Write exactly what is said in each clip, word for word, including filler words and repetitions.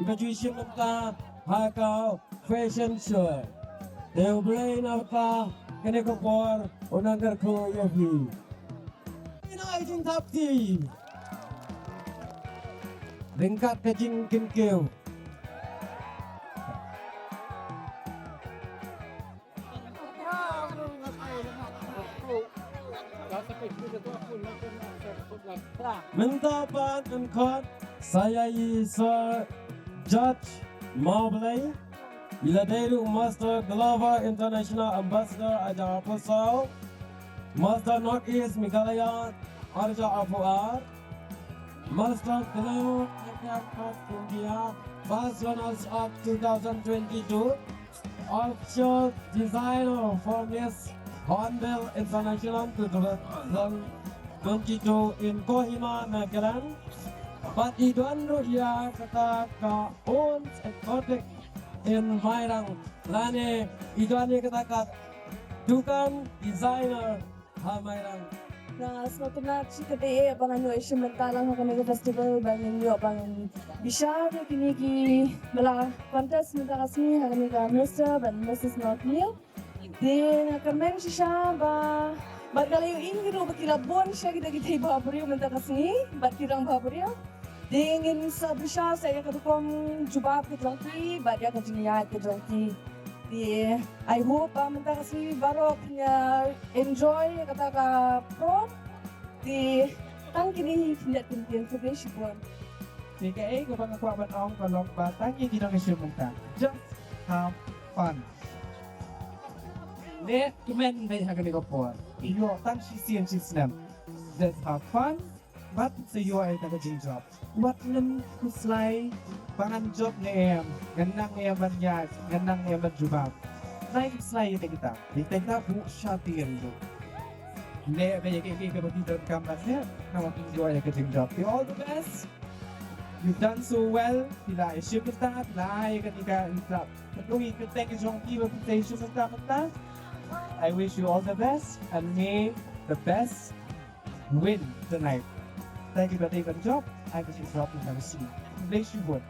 Ka ju shim mynta ha ka fashion show. Te U Blei na ka kane ka por u nang kyrkhu ïa phi. Ïa ka jingthap kti ryngkat ka jingkyntiew. Mynta pat yn khot sa ïa i Sir Judge Mawblei, i la dei ruh Master Glover International Ambassador arhajar arphew saw, Master North East Meghalaya arhajar arphew ar, Master Glover India, first runners up two thousand twenty-two, Official Designer for Miss Hornbill International two thousand twenty-two in Kohima, Nagaland. Bad i don ruh ïa kata ka Owns and Boutique in Mairang. Lane i don ïa kata ka dukan designer ha Mairang. Nga sngewtynnat shikaddei ba ngan ïoh shim bynta lang ha kane ka festival, ba ngan ïoh ban bishar ïa kine kiba la contest mynta ka sngi ha kane ka Mister bad Missus North Hill. Te nga kyrmen shisha ba, bad nga la ïohi ruh ba ki la bun shisha kita kiba briew mynta ka sngi bad ki rangbah briew. Te ngin sa bishar sa ïa ka rukom jubab ka jong ki bad ïa ka jingïaid ka jong ki. Te I hope ba mynta ka sngi baroh phin ïa enjoy ïa kata ka prom. Te tang kine hi khyndiat kyntien, khublei shibun. Te kaei kaba nga kwah ban ong ka long ba tang ïa ki nongshim bynta, just have fun. Leh kmen beit ha kane ka por, ïoh tang shisien shisnem. Just have fun. Bad sa ïoh ïa ka jingjop. Wat nym khuslai ba ngan jop ne em, ngan nang ne em ban ïaid, ngan nang ne em ban jubab. Nai khuslai ïa kita. Ïa kita buh sha tieng tu. Ne ba ïa kiei kiei kiba ki donkam ban leh, namar kin ïoh ïa ka jingjop. All the best. You've done so well. Phi la ïashim bynta, phi la ai ïa kane ka, phi la pynlong ïa ka kyrteng ka jong phi ba phi sa ïashim bynta mynta. I wish you all the best and may the best win tonight. Thank you, Brother Ivan Job. I wish you job in the sea. Bless you both.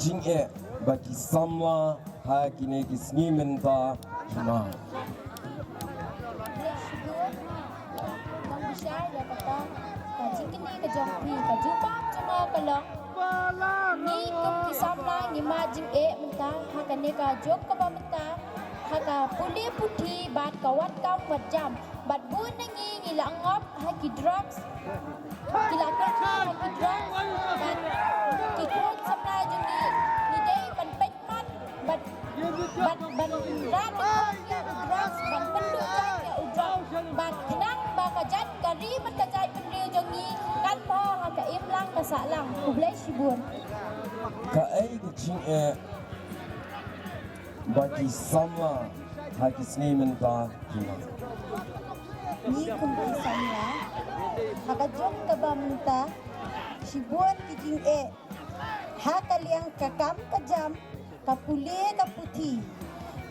jingeh ba ki samla ha kine ki sngi mynta ki mad. Ka jingkylli ka jong phi, ka jubab jong nga ka long, ngi kum ki samla ngi mad jingeh mynta ha kane ka juk kaba mynta, ha ka pule puthi bad ka wad kam wad jam, bad bun na ngi ngi la ngop ha ki drugs, ki la kynthah ha ki drugs, bad ki khun samla jong ngi ngi dei ban peit mat bad, bad ban rat ïa u drugs, ban pynduh jait ïa u drugs, bad khnang ba ka jait ka ri bad ka jait bynriew jong ngi kan pha ha ka imlang ka sahlang. Khublei shibun. Kaei ka jingeh ba ki samla ha ki sngi mynta ki mad? Ngi kum ki samla ha ka juk kaba mynta, shibun ki jingeh ha ka liang ka kam ka jam, ka pule ka puthi.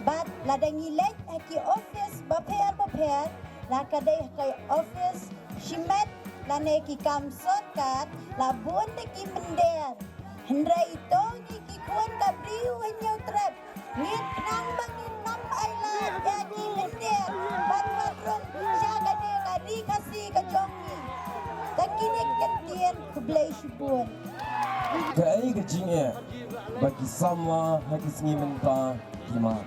Bad lada ngi leit ha ki office bapher bapher, la ka dei ha ka office shimet lane ki kam sorkar, la bun da ki mynder. Hynrei to ngi ki khun ka briew Hynñiewtrep, ngin khnang ba ngin nym ailad ïa ki mynder ban wan rung sha kane ka ri Khasi ka jong ngi. Tang kine ki kyntien, khublei shibun. Kaei ka jingeh ba ki samla ha ki sngi mynta ki mad?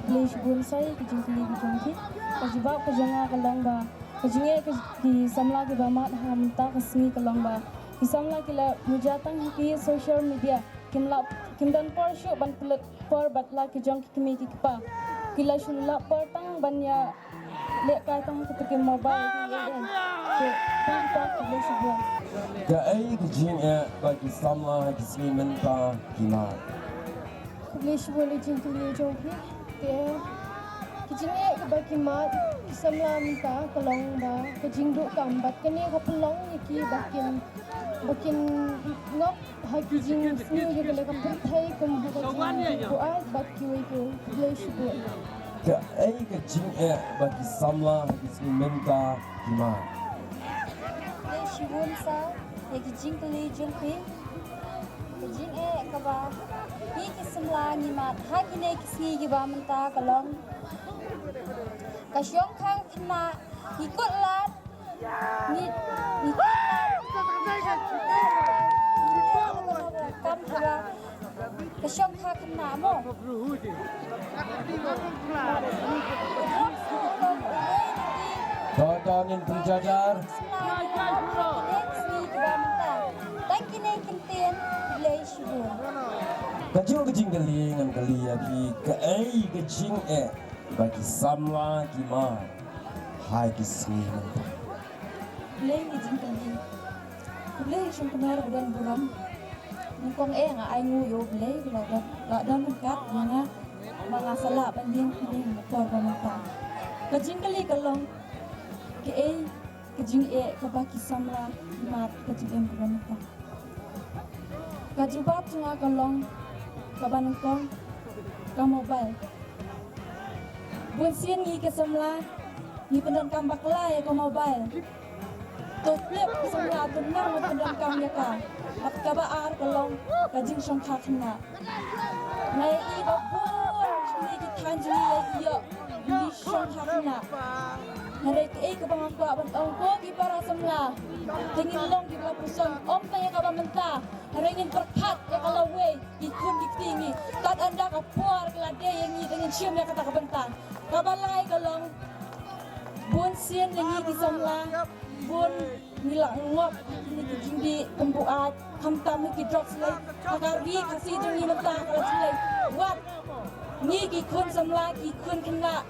Khublei shibun sa ïa ka jingkylli ka jong phi. Ka jubab ka jong nga ka long ba ka jingeh ka ki samla kiba mad ha mynta ka sngi ka long ba ki samla ki la muja tang ha ki social media. Kim la, kim don por shuh ban pynlut por bad la ki jong ki kmie ki kpa. Ki la shu lap por tang ban ïa lehkai tang ha kito ki mobile ki ïa ïa. Te tang kita, khublei shibun. Kaei ka jingeh ba ki samla ha ki sngi mynta ki mad? Khublei shibun ïa ka jingkylli jong phi. Te ka jingeh kaba ki mad ki samla mynta ka long ba ka jingduh kam, bad kane ka pynlong ïa ki ba kin, ba kin ngop ha ki jingsniew ïa kane ka pyrthei kum ha ka jingbuaid bad kiwei kiwei. Khublei shibun. Kaei ka jingeh ba ki samla ha ki sngi mynta ki mad? Khublei shibun sa ïa ka jingkylli jong phi. Ka jingeh kaba ngi ki samla ngi mad ha kine ki sngi kiba mynta ka long ka shongkha khynnah. Ngi kut lad, ngi, ngi kut lad. Kam kaba ka shongkha khynnah mo. To, to, ngin pynjajar. Tang kine ki kyntien, khublei shibun. Kajuh ka jingkylli ngan kylli ïa phi, kaei ka jingeh ba ki samla ki mad ha ki sngi mynta? Khublei ka jingkylli. Khublei shongknor ba don burom. Nyngkong eh nga ainguh ïa U Blei ba la don, la don ryngkat ïa nga ba nga sa lah ban ïeng hangne ha ka por ba mynta. Ka jingkylli ka long, kaei ka jingeh kaba ki samla ki mad ha ka jingim kaba mynta? Ka jubab jong nga ka long, kaba nyngkong, ka mobile. Bun sien ngi ki samla ngi pyndonkam bakla ïa ka mobile. To tip ki samla to nang pyndonkam ïa ka. Bad kaba ar ka long ka jingshongkha khynnah. Nga ïohi ba bun shuh ki thaiñ jong ngi la ïoh ngi shongkha khynnah. Hynrei kaei kaba nga kwah ban ong ko ki para samla, te ngin long kiba la pyrshang, ym tang ïa kaba mynta, hynrei ngin pyrkhat ïa ka lawei, ki khun ki kti ngi. Kat ynda ka por ka la dei ïa ngi, te ngin shim ïa kata ka bynta. Kaba lai ka long, bun sien na ngi ki samla, bun ngi la ngop ha kine ki jingdih pynbuaid, khamtam ha ki drugs lei. Ha ka ri Khasi jong ngi mynta ka la jlei. Wat ngi ki khun samla, ki khun khynnah,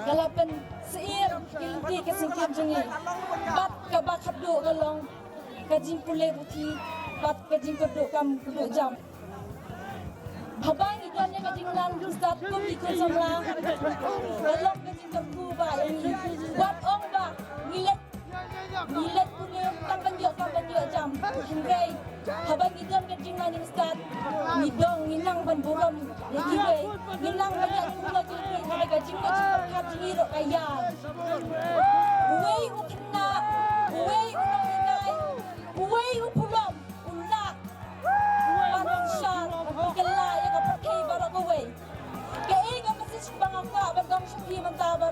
ka la pynsyier ki lynti ki syngkien jong ngi. Bad kaba khatduh ka long ka jingpule puthi bad ka jingkyrduh kam kyrduh jam. Haba ngi don ïa ka jingnang jingstad kum ki khun samla, ka long ka jingkyrkhu ba ïa ngi. Wat ong ba ngi leit, ngi leit pule tang ban ïoh kam ban ïoh jam. Hynrei haba ngi don ka jingnang jingstad, ngi dang, ngi nang ban burom ïa kiwei, ngi nang ban ïaid kumno ki, haba ka jingmut jingpyrkhat jong ngi ruh ka ïar. Uwei u khynnah, uwei u nonghikai, uwei u burom, u lah, u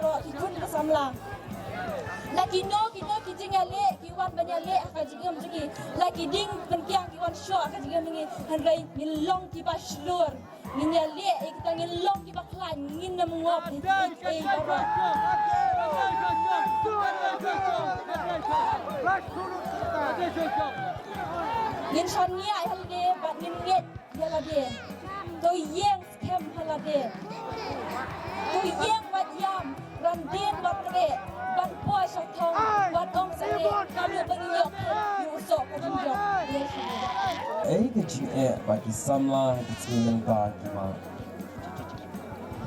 Ki khun ka samla. La kino kino ki jingïaleh ki wan ban ïaleh ha ka jingim jong ngi. La ki dieng pynkiang ki wan shoh ha ka jingim jong ngi. Hynrei ngin long kiba shlur. Ngin ïaleh ïa kita, ngin long kiba khlaiñ, ngin ym ngop ïa kiei kiei baroh. Ngin shon ïa lade bad ngin ngeit ïa lade. To ïeng skhem ha lade. To ïeng wat ïam, ran dien wat treh, ban poi sha thong, wat ong sa ne, ka dei ban ïoh ïoh soh ka jingïoh. Ei ka jingeh ba ki samla ha ki sngi mynta ki ma.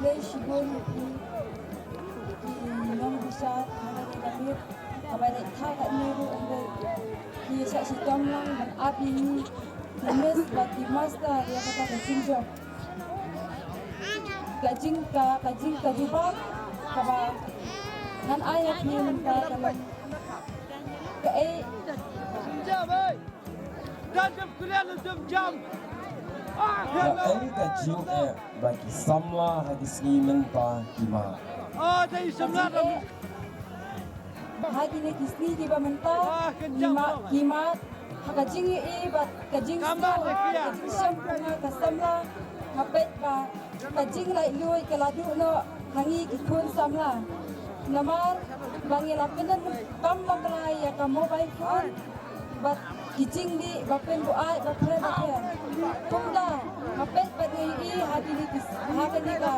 Lei shibun ki nongbishar, nongïalam, haba dei ka katne ruh ym dei ki shah shitom lang ban ap ïa ngi ki miss bad ki master ïa kata ka jingjop. Ka jing ka, ka jing ka jubab kaba ngan ai ïa phi mynta ka long kaei. Kaei ka jingeh ba ki samla ha ki sngi mynta ki ma. Ha kine ki sngi kiba mynta ki ma, ki ma ha ka jingïohi bad ka jingsngew, ka jingshem ka samla, ha peit ba ka jinglaitluid ka la duh noh ha ngi ki khun samla. Namar ba ngi la pyndonkam bakla ïa ka mobile phone bad ki jingdih ba pynbuaid bapher bapher. Kumta nga peit bad nga ïohi ha kine ki, ha kane ka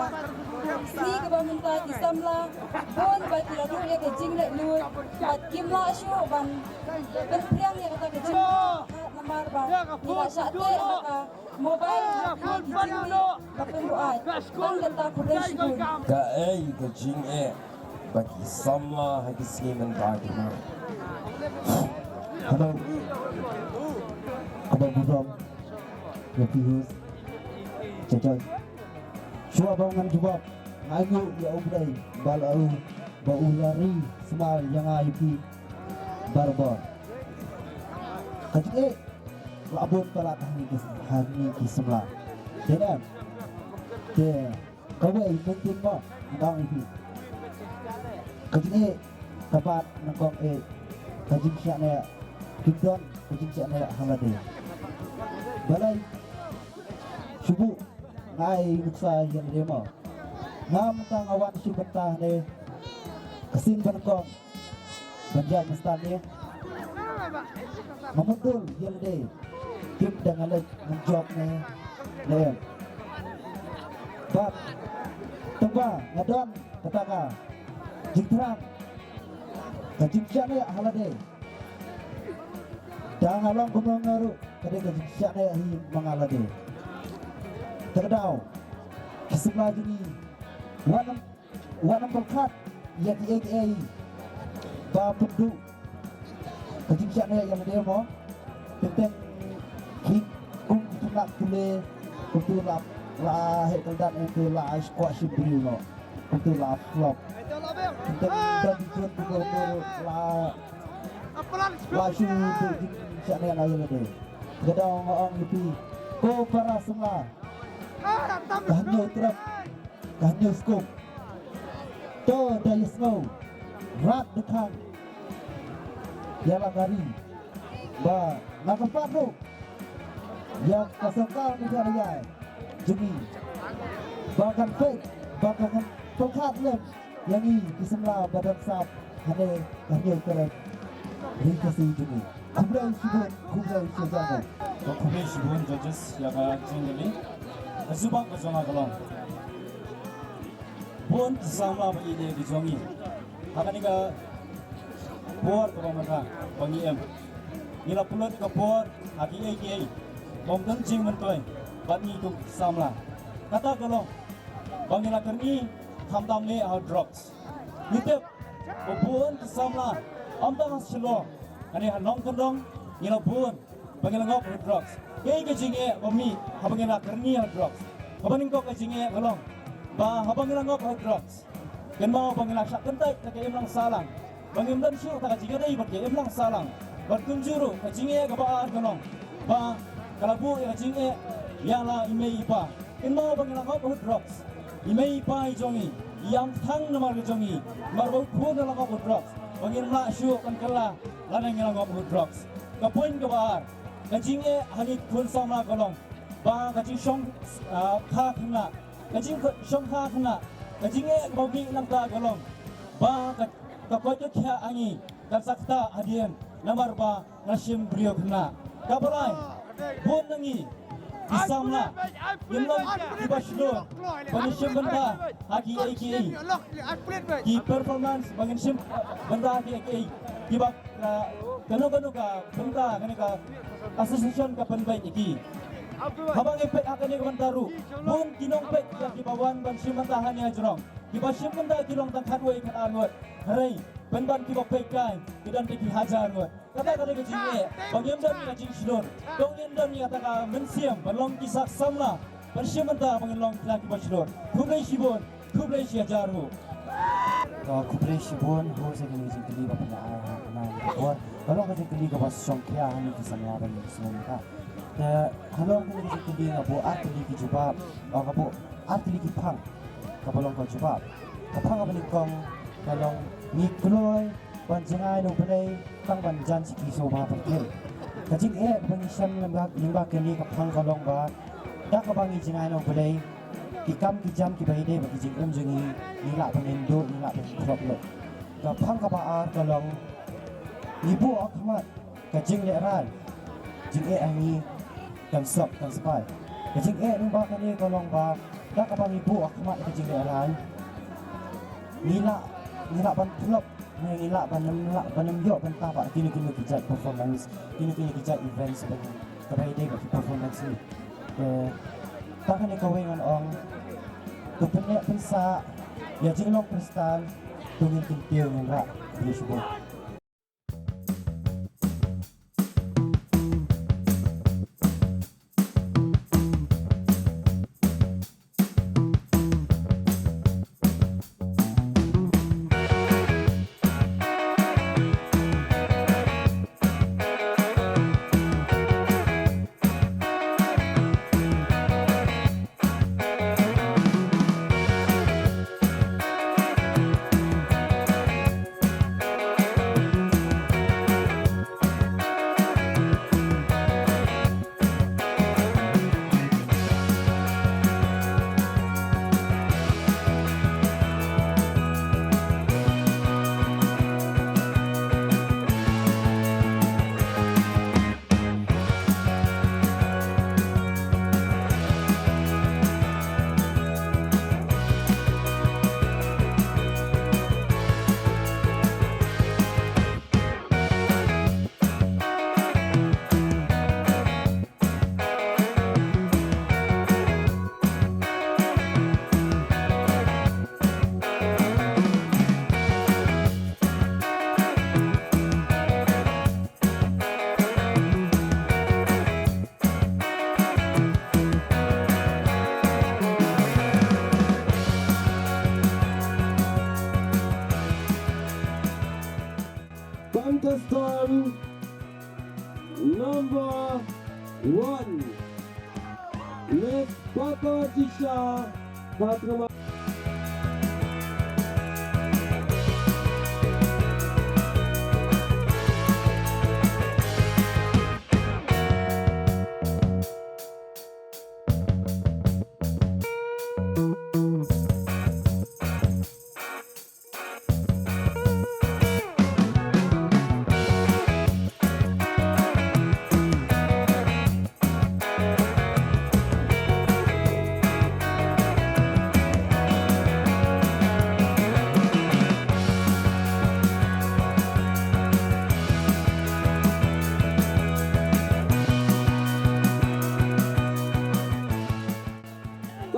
sngi kaba mynta ki samla bun ba ki la duh ïa ka jinglaitluid bad kim lah shuh ban pynphriang ïa kata ka jingdih namar ba ngi la shah teh ha ka mobile, ha ki jingdih ba pynbuaid. Tang kata, khublei shibun. Kaei ka jingeh ba ki samla ha ki sngi mynta ki ma. Hello. Kaba burom ïa phi host, Jajai. Shuwa ba ngan jubab, nga ainguh ïa U Blei ba la u, ba u la ri sumar ïa nga ïa phi barabor. Ka jingeh la bun palat ha ngi ki, ha ngi ki samla. Te ne, te kawei mynta mo, nga ong ïa phi. Ka jingeh ka bat nyngkong eh, ka jingshaniah, ki don ka jingshaniah ha lade. Balei? Shu buh nga ai nuksa ïa lade mo. Nga mynta nga wan shu bynta ne ka sien ba nyngkong ban jia mynstad ne. Nga mutdur ïa lade, kim da nga leit ngan jop ne, ne em. Bad tang ba nga don kata ka jingthrang, ka jingshaniah ha lade. Da nga long kumno nga ruh, ka dei ka jingshaniah hi ma nga lade. Te ka daw, ki samla jong ngi, wat nym, wat nym pyrkhat ïa kiei kiei ba pynduh ka jingshaniah ïa lade mo. Teng teng ki kum ki khynnah pule, kumtu la, la heh kyrdan, kumtu la kwah shim briew noh. Kumtu la flop. Teng teng don ki jot kumtu la, la shu duh jingshaniah ïa lade. Ka daw nga ong ïa phi, ko para samla, ka hynñiew trep, ka hynñiew skum. To da ïasngew, rat da khang ïa la ka ri. Ba nga kyrpad ruh ïa ka sorkar Meghalaya jong ngi ba kan peit, ba kan pyrkhat lem ïa ngi ki samla ba dang sap hane ka hynñiew trep ri Khasi jong ngi. Khublei shibun, khublei shibun. Khublei shibun judges ïa ka jingïaleh. Ka jubab ka jong nga ka long, bun ki samla ba ïeit ki jong ngi, ha kane ka por kaba mynta ba ngi im, ngi la pynlut ka por ha kiei kiei bym don jingmyntoi bad ngi kum ki samla. Kata ka long ba ngi la kyrni khamtam leh ha drugs. Ngi tip ba bun ki samla, ym tang ha Shillong, kane ha nongkyndong ngi la bun ba ngi la ngop ha drugs. Kaei ka jingeh ba mih haba ngi la kyrni ha drugs? Kaba nyngkong ka jingeh ka long ba haba ngi la ngop ha drugs, kynmaw ba ngi la shah kyntait da ka imlang sahlang, ba ngim don shuh ta ka jingïadei bad ka imlang sahlang. Bad kumjuh ruh ka jingeh kaba ar ka long ba ka la buh ïa ka jingeh ïa la i mei i pa. Kynmaw ba ngi la ngop ha drugs, i mei i pa i jong ngi ïam thang namar ka jong ngi. Namar ba u khun u la ngop u drugs. Ba ngin ym lah shuh ban kylla lada ngi la ngop u drugs. Ka point kaba ar, ka jingeh ha ngi khun samla ka long ba ka jingshong, ah, kha khynnah, ka jingshong kha khynnah, ka jingeh kaba mih nangta ka long ba ka, ka koit ka khiah ha ngi kan sa ktah hadien namar ba nga shim briew khynnah. Kaba lai, bun na ngi ki samla ngim long kiba shlur ban ïashim bynta ha kiei kiei ki performance, ba ngin shim bynta ha kiei kiei kiba, ah, kano kano ka bynta kane ka association ka pynbeit ïa ki. Haba ngi peit ha kane ka bynta ruh, bun ki nongpeit ïa kiba wan ban shim bynta hangne ha jrong, kiba shim bynta ki long tang khatwei khatar ngut, hynrei pynban kiba peit kai ki don tang ki hajar ngut. Kata ka dei ka jingeh ba ngim don ka jingshlur. To ngin don ïa kata ka mynsiem ban long ki sak samla ban shim bynta ba ngin long kita kiba shlur. Khublei shibun, khublei shi hajar nguh. Ka khublei shibun, ho sa kane ka jingkylli ba pynda ai ha kane ka por. Ka long ka jingkylli kaba shongkhia ha ngi ki samla ban sngewthuh. Te halor kane ka jingkylli nga buh ar tylli ki jubab, oh, nga buh ar tylli ki phang. Kaba long ka jubab, ka phang kaba nyngkong ka long ngi kloi ban jngai na U Blei tang ban jan sha ki sawbha pyrthei. Ka jingeh kaba ngi shem lyngba, lyngba kane ka phang ka long ba da kaba ngi jngai na U Blei, ki kam ki jam kiba ïadei bad ki jingim jong ngi, ngi lah ban ïeng duh, ngi lah ban ïeng khlop lut. Ka phang kaba ar ka long ngi buh ha khmat ka jinglehrain, jingeh ha ngi kan sop kan spai. Ka jingeh lyngba kane ka long ba da kaba ngi buh ha khmat ka jinglehrain, ngi lah, ngi lah ban khlop, ngi lah ban ym, lah ban ym ïoh bynta bad kino kino ki jait performance, kino kino ki jait events ba kaba ïadei bad ki performance ne. Te tang kane kawei ngan ong, to pynneh pynsah ïa jinglong Khristan, to ngin kyntiew ngin rah. Khublei shibun. Contestant number one, Miss Pato Jisha, Patrama.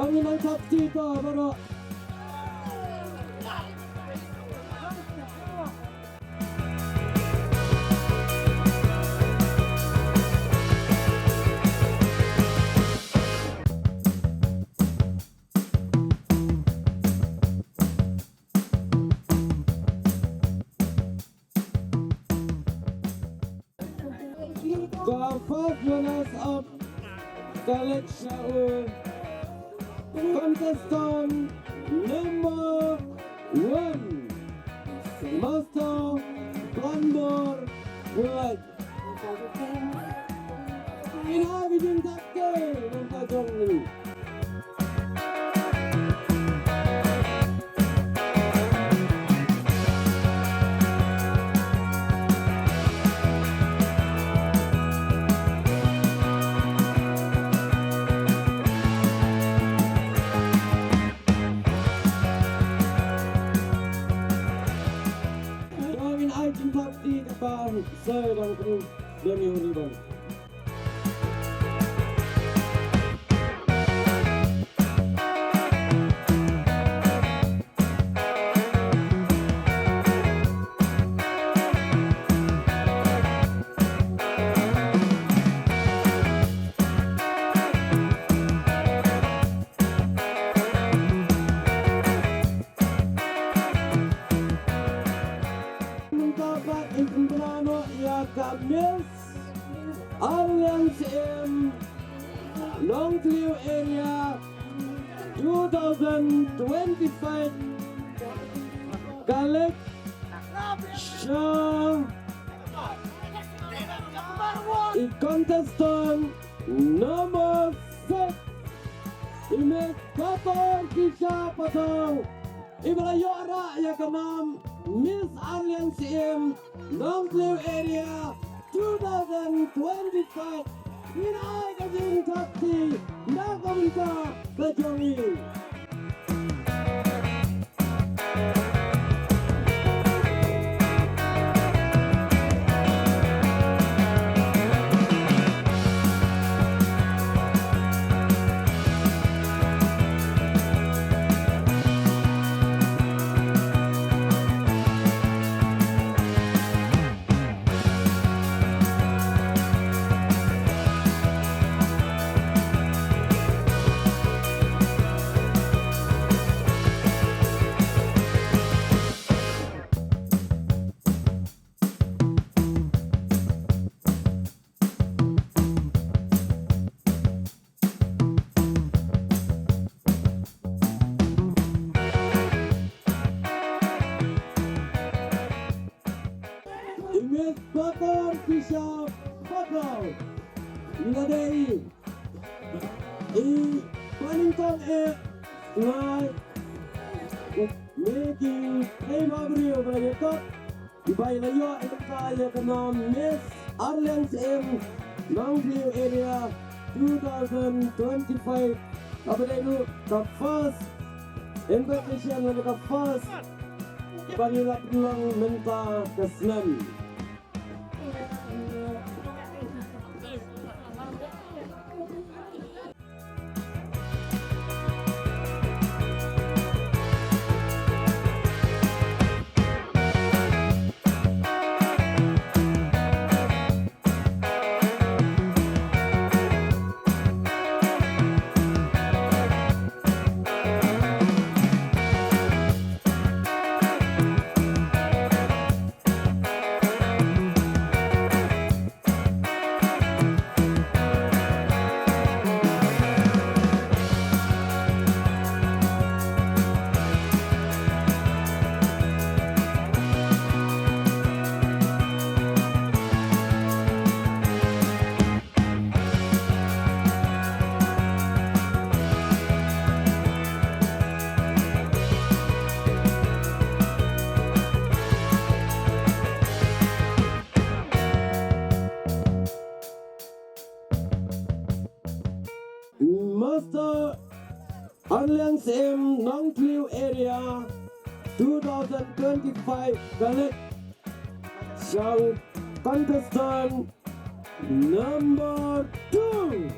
Kami nang sakti to baroh. Ka first runners up ka leit sha u contestant Number one, Master Banbor Kulait. Ina bijing tak ke nang ka jong ni. Dang in ai jingthap ti kata sir dang kru dang ïa uni bang. Mynta pat in pynbna noh ïa ka Miss Alliance M Nongtliw Area two thousand twenty-five. Ka leit sha i contestant number six, i Miss Pator Kisha Pator, iba la ïoh rah ïa ka nam Miss Alliance M Nongtliw Area two thousand twenty-five. Ngin ai ka jingthap ti na ka bynta ka jong i. I Miss Pator Kisha Pator. Ina dei i Paningtong e ngai. Making Prima Brio Brio Top. Iba i la ïoh ïa ka nam Miss Alliance M Nongtliw Area two thousand twenty-five. Kaba dei ruh ka first invitation lane ka first ba ngi la pynlong mynta ka snem. Master Alliance M Nongtliw Area two thousand twenty-five ka leit sha u contestant number two,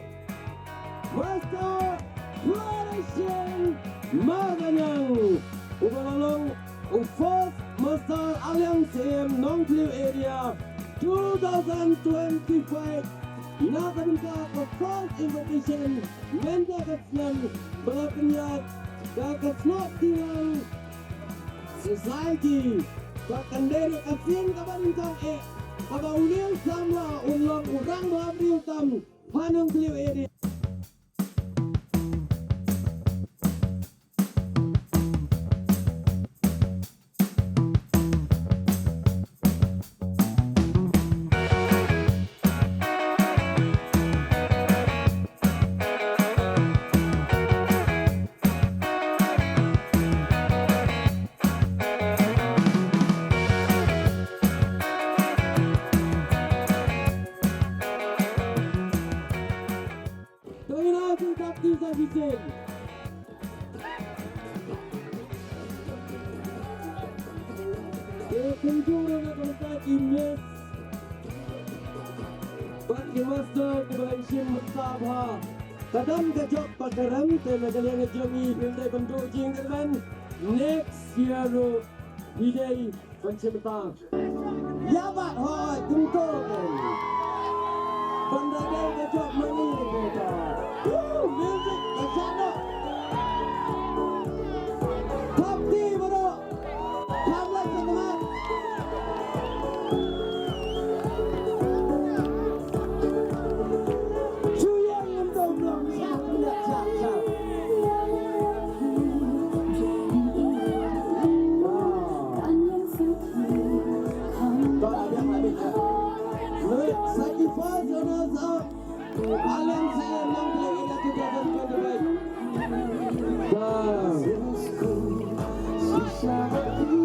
Master Flourishing Maranyang, uba la long u first Master Alliance M Nongtliw Area two thousand twenty-five. Na ka bynta ka first invitation mynta ka snem ba la pynïaid da ka Snoh Tingwang Society. Ba kan dei ruh ka sien kaba nyngkong eh kaba u Liu Samla un long u rangbah briew tam ha Nongtliw area. Singh. Te kumjuh ruh na ka bynta ki miss bad ki master kiba la shim bynta bha. Ka dang ka jop ba ka rem, te na ka liang ka jong ngi phin dei ban duh jingkyrmen next year ruh phi dei ban shim bynta. Ïa bad hoi kumto kan. Ban da dei ka jop mani beta. Woo, music ka shano. Thap ti baroh. Thap lai sangmat. Shu ïeng ngam dong dong. Shap, shap, shap. Wow. Sacrifice runners up. Alan Syiem Nongkhleh in the two thousand twenty-five. Wow.